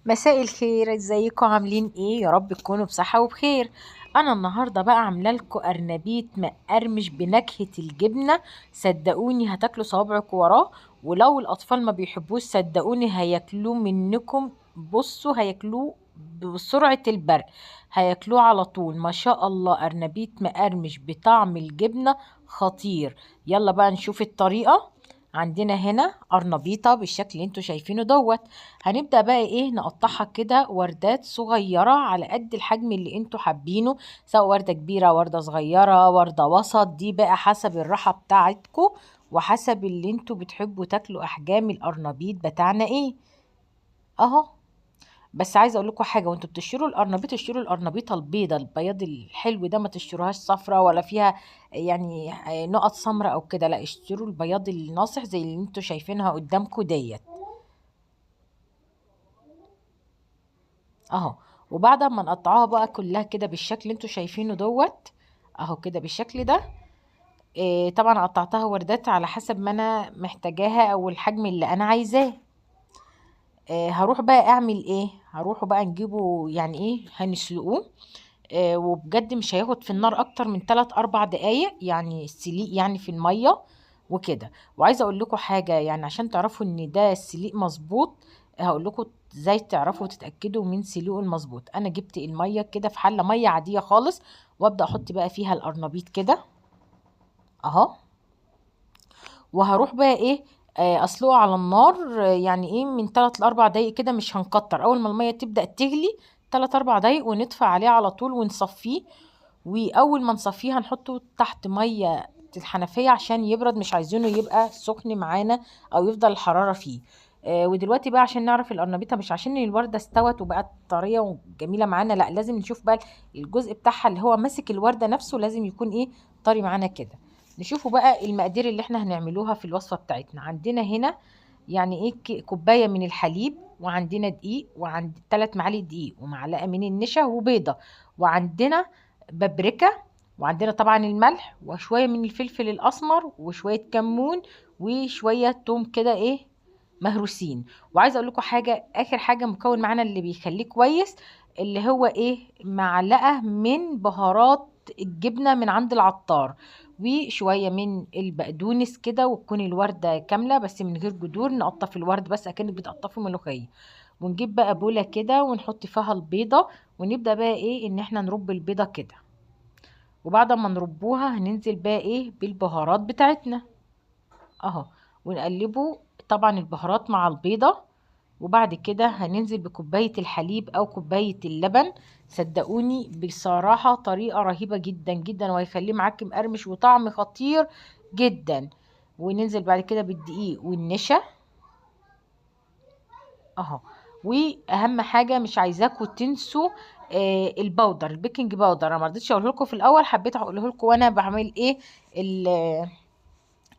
مساء الخير، ازيكم؟ عاملين ايه؟ يا رب تكونوا بصحة وبخير. انا النهاردة بقى عامله لكم قرنبيط مقرمش بنكهة الجبنة، صدقوني هتاكلوا صوابعكم وراه، ولو الاطفال ما بيحبوش صدقوني هياكلوه منكم. بصوا هياكلوه بسرعة البرق، هياكلوه على طول ما شاء الله. قرنبيط مقرمش بطعم الجبنة خطير. يلا بقى نشوف الطريقة. عندنا هنا قرنبيطة بالشكل اللي انتوا شايفينه دوت. هنبدأ بقى ايه، نقطعها كده وردات صغيرة على قد الحجم اللي انتوا حابينه، سواء وردة كبيرة، وردة صغيرة، وردة وسط، دي بقى حسب الراحة بتاعتكم وحسب اللي انتوا بتحبوا تاكلوا احجام القرنبيط بتاعنا ايه اهو. بس عايزه اقول لكم حاجة، وانتوا بتشتروا القرنبيط اشتروا القرنبيطه البيضة، البياض الحلو ده، ما تشتروهاش صفرة ولا فيها يعني نقط سمراء او كده، لا اشتروا البياض الناصح زي اللي انتوا شايفينها قدامكم ديت اهو. وبعد ما نقطعوها بقى كلها كده بالشكل اللي انتوا شايفينه دوت اهو كده بالشكل ده. طبعا قطعتها وردات على حسب ما انا محتاجاها او الحجم اللي انا عايزاه. هروح بقى اعمل ايه، هروح بقى نجيبه يعني ايه، هنسلقوه. وبجد مش هياخد في النار اكتر من 3-4 دقايق يعني السليق يعني في المية وكده. وعايزه اقول لكم حاجة يعني عشان تعرفوا ان ده السليق مظبوط، هقول لكم ازاي تعرفوا وتتاكدوا من سليقه المظبوط. انا جبت المية كده في حله مية عادية خالص، وابدا احط بقى فيها القرنبيط كده اهو، وهروح بقى ايه، اسلقه على النار، يعني ايه من 3 ل4 دقايق كده، مش هنكتر. اول ما المية تبدا تغلي 3-4 دقايق ونطفي عليه على طول ونصفيه. واول ما نصفيه هنحطه تحت مية الحنفية عشان يبرد، مش عايزينه يبقى سخن معانا او يفضل الحرارة فيه. ودلوقتي بقى عشان نعرف القرنبيطه، مش عشان الورده استوت وبقت طرية وجميلة معانا، لا لازم نشوف بقى الجزء بتاعها اللي هو ماسك الورده نفسه، لازم يكون ايه طري معانا كده. نشوفوا بقى المقادير اللي احنا هنعملوها في الوصفة بتاعتنا. عندنا هنا يعني ايه كوباية من الحليب، وعندنا دقيق، وعند 3 معالق دقيق، ومعلقة من النشا، وبيضه، وعندنا بابريكا، وعندنا طبعا الملح، وشوية من الفلفل الاسمر، وشوية كمون، وشوية توم كده ايه مهروسين. وعايزه اقول لكم حاجة، اخر حاجة مكون معانا اللي بيخليه كويس اللي هو ايه، معلقه من بهارات الجبنة من عند العطار، وشوية من البقدونس كده، وتكون الورده كاملة بس من غير جذور، نقطف الورد بس اكنك بتقطفي ملوخية. ونجيب بقى بوله كده ونحط فيها البيضة، ونبدا بقى ايه ان احنا نرب البيضة كده. وبعد ما نربوها هننزل بقى ايه بالبهارات بتاعتنا اهو، ونقلبه طبعا البهارات مع البيضة. وبعد كده هننزل بكوباية الحليب او كوباية اللبن. صدقوني بصراحة طريقة رهيبة جدا جدا، وهيخليه معاك مقرمش وطعم خطير جدا. وننزل بعد كده بالدقيق والنشا اهو. واهم حاجة مش عايزاكم تنسوا ال powder، ال baking powder. انا ما رضيتش اقوله لكم في الاول، حبيت اقوله لكم وانا بعمل ايه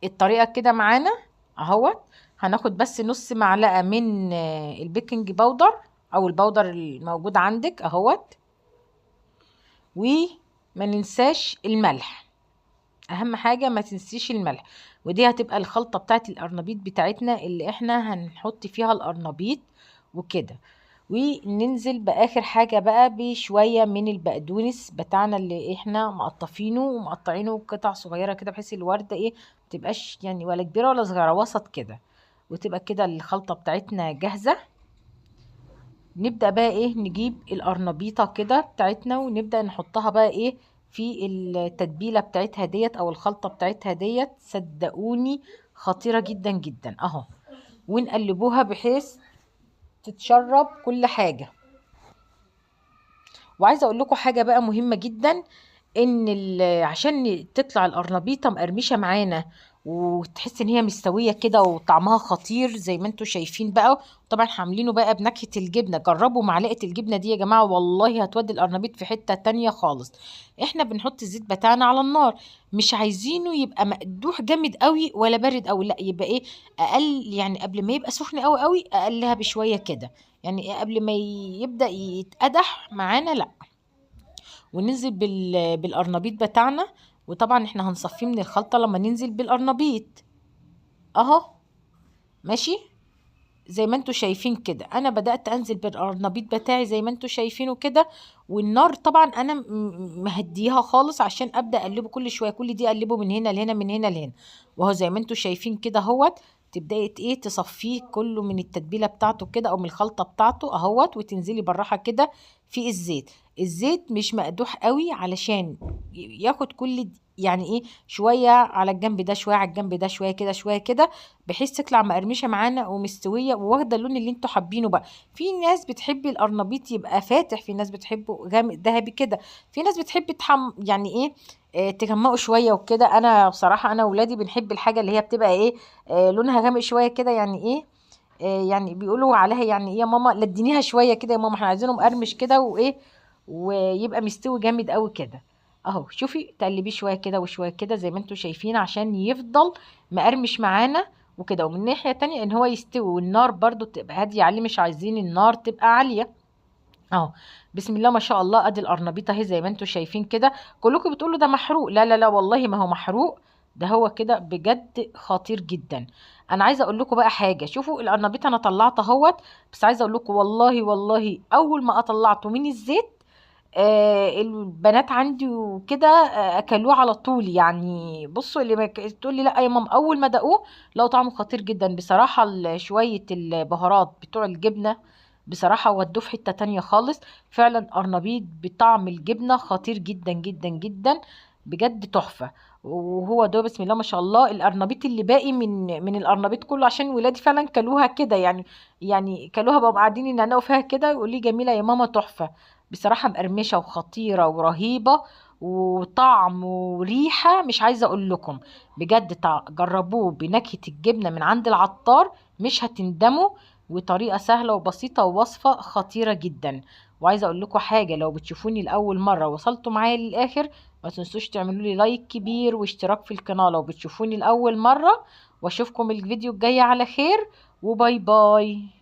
الطريقة كده معانا اهوت. هناخد بس نص معلقة من ال baking powder او ال powder الموجود عندك اهوت. وما ننساش الملح، اهم حاجة ما تنسيش الملح. ودي هتبقى الخلطة بتاعت القرنبيط بتاعتنا اللي احنا هنحط فيها القرنبيط وكده. وننزل باخر حاجة بقى بشوية من البقدونس بتاعنا اللي احنا مقطفينه ومقطعينه قطع صغيرة كده، بحيث الوردة ايه متبقاش يعني ولا كبيرة ولا صغيرة، وسط كده. وتبقى كده الخلطة بتاعتنا جاهزة. نبدأ بقى ايه نجيب القرنبيطة كده بتاعتنا، ونبدأ نحطها بقى ايه في التتبيلة بتاعتها ديت او الخلطة بتاعتها ديت. صدقوني خطيرة جدا جدا اهو. ونقلبوها بحيث تتشرب كل حاجة. وعايزة اقول لكم حاجة بقى مهمة جدا، ان عشان تطلع القرنبيطة مقرمشة معانا وتحس ان هي مستوية كده وطعمها خطير زي ما انتوا شايفين بقى. طبعا عاملينه بقى بنكهة الجبنة. جربوا معلقة الجبنة دي يا جماعة، والله هتودي القرنبيط في حتة تانية خالص. احنا بنحط الزيت بتاعنا على النار، مش عايزينه يبقى مقدوح جامد قوي ولا بارد قوي، لا يبقى ايه اقل، يعني قبل ما يبقى سخن قوي قوي اقلها بشوية كده، يعني إيه قبل ما يبدأ يتقدح معانا، لا. وننزل بالقرنبيط بتاعنا. وطبعا احنا هنصفيه من الخلطة لما ننزل بالقرنبيط اهو ماشي. زي ما انتوا شايفين كده انا بدأت انزل بالقرنبيط بتاعي زي ما انتوا شايفينه كده. والنار طبعا انا مهديها خالص عشان ابدأ اقلبه كل شوية، كل دي اقلبه من هنا لهنا من هنا لهنا. وهو زي ما انتوا شايفين كده اهوت، تبدأي ايه تصفية كله من التتبيله بتاعته كده او من الخلطة بتاعته اهوت، وتنزلي بالراحة كده في الزيت. الزيت مش مقدوح قوي علشان ياخد كل يعني ايه، شوية على الجنب ده شوية على الجنب ده شوية كده شوية كده، بحيث تطلع مقرمشه معانا ومستويه وواخده اللون اللي انتوا حابينه بقى. في ناس بتحب القرنبيط يبقى فاتح، في ناس بتحبه غامق ذهبي كده، في ناس بتحب تحم يعني ايه، تغمقه شوية وكده. انا بصراحة انا وولادي بنحب الحاجة اللي هي بتبقى ايه، لونها غامق شوية كده، يعني ايه، يعني بيقولوا عليها يعني ايه يا ماما، لدينيها شوية كده يا ماما، احنا عايزينه مقرمش كده وايه، ويبقى مستوي جامد قوي كده اهو. شوفي تقلبيه شوية كده وشوية كده زي ما انتوا شايفين عشان يفضل مقرمش معانا وكده. ومن ناحية تانية ان هو يستوي، والنار برضو تبقى هادية عليه، مش عايزين النار تبقى عالية اهو. بسم الله ما شاء الله، ادي القرنبيط اهي زي ما انتوا شايفين كده. كلكم بتقولوا ده محروق، لا لا لا والله ما هو محروق، ده هو كده بجد خطير جدا. انا عايزه اقول لكم بقى حاجة، شوفوا القرنبيط انا طلعته اهوت، بس عايزه اقول لكم والله والله اول ما طلعته من الزيت البنات عندي وكده اكلوه على طول. يعني بصوا اللي ما تقول لي لا يا ماما، اول ما دقوه لقوا طعمه خطير جدا بصراحة. شوية البهارات بتوع الجبنة بصراحة ودوه في حتة تانية خالص. فعلا قرنبيط بطعم الجبنة خطير جدا جدا جدا بجد تحفة. وهو ده بسم الله ما شاء الله القرنبيط اللي باقي من القرنبيط كله، عشان ولادي فعلا كلوها كده، يعني كلوها بقوا قاعدين ينقنقوا فيها كده، يقول لي جميلة يا ماما تحفة. بصراحة مقرمشه وخطيرة ورهيبه وطعم وريحه مش عايزه اقول لكم بجد. جربوه بنكهه الجبنة من عند العطار مش هتندموا، وطريقه سهلة وبسيطة ووصفه خطيرة جدا. وعايزه اقول لكم حاجة، لو بتشوفوني لاول مرة وصلتوا معايا للاخر ما تنسوش تعملوا لي لايك كبير واشتراك في القناة لو بتشوفوني لاول مرة، واشوفكم الفيديو الجاي على خير، و bye bye.